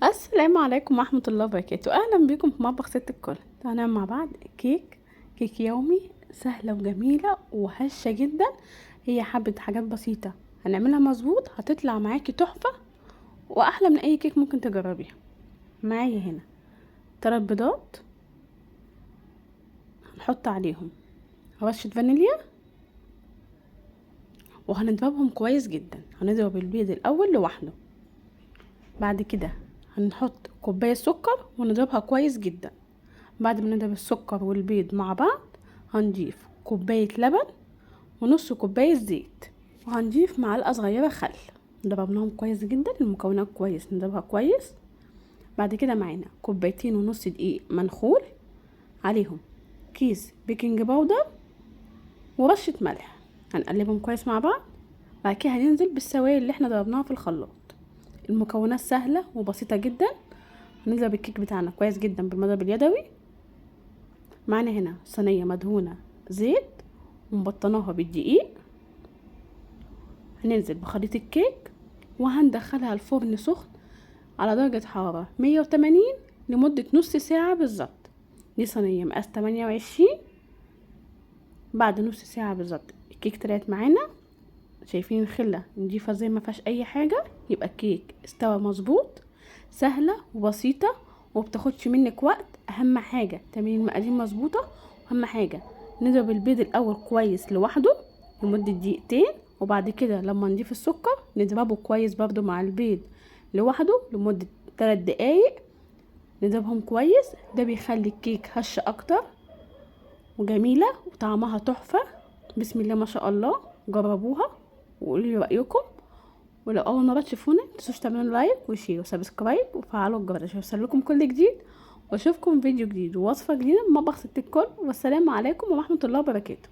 السلام عليكم ورحمة الله وبركاته. أهلا بكم في مطبخ ست الكل. هنعمل مع بعض كيك يومي، سهلة وجميلة وهشة جدا. هي حبة حاجات بسيطة هنعملها مظبوط هتطلع معاكي تحفة وأحلى من أي كيك ممكن تجربيها. معايا هنا 3 بيضات، هنحط عليهم رشة فانيليا وهنضربهم كويس جدا. هنضرب البيض الأول لوحده، بعد كده هنحط كوباية سكر ونضربها كويس جدا. بعد ما نضرب السكر والبيض مع بعض هنضيف كوباية لبن ونص كوباية زيت، وهنضيف معلقة صغيرة خل. ضربناهم كويس جدا، المكونات كويس نضربها كويس. بعد كده معانا كوبايتين ونص دقيق منخول، عليهم كيس baking powder ورشة ملح. هنقلبهم كويس مع بعض. بعد كده هننزل بالسوائل اللي احنا ضربناها في الخلاط. المكونات سهلة وبسيطة جدا. هنضرب الكيك بتاعنا كويس جدا بالمضرب اليدوي. معانا هنا صينية مدهونة زيت ومبطناها بالدقيق. هننزل بخليط الكيك وهندخلها الفرن سخن على درجة حرارة 180 لمدة نص ساعة بالظبط. دي صينية مقاس 28. بعد نص ساعة بالظبط الكيك طلعت معانا. شايفين الخلة نضيفة زي ما فيهاش اي حاجة، يبقى الكيك استوى مظبوط. سهلة وبسيطة وبتاخدش منك وقت. اهم حاجة تعملي المقادير مظبوطة، واهم حاجة نضرب البيض الاول كويس لوحده لمدة دقيقتين، وبعد كده لما نضيف السكر نضربه كويس برضو مع البيض لوحده لمدة 3 دقايق، نضربهم كويس. ده بيخلي الكيك هش اكتر وجميلة وطعمها تحفة. بسم الله ما شاء الله. جربوها وقولوا لي رأيكم. ولو أول مرة تشوفونا متنسوش تعملوا like و share و subscribe وفعلوا الجرس عشان يوصلكم كل جديد. واشوفكم فيديو جديد ووصفة جديدة من مطبخ ست الكل. والسلام عليكم ورحمة الله وبركاته.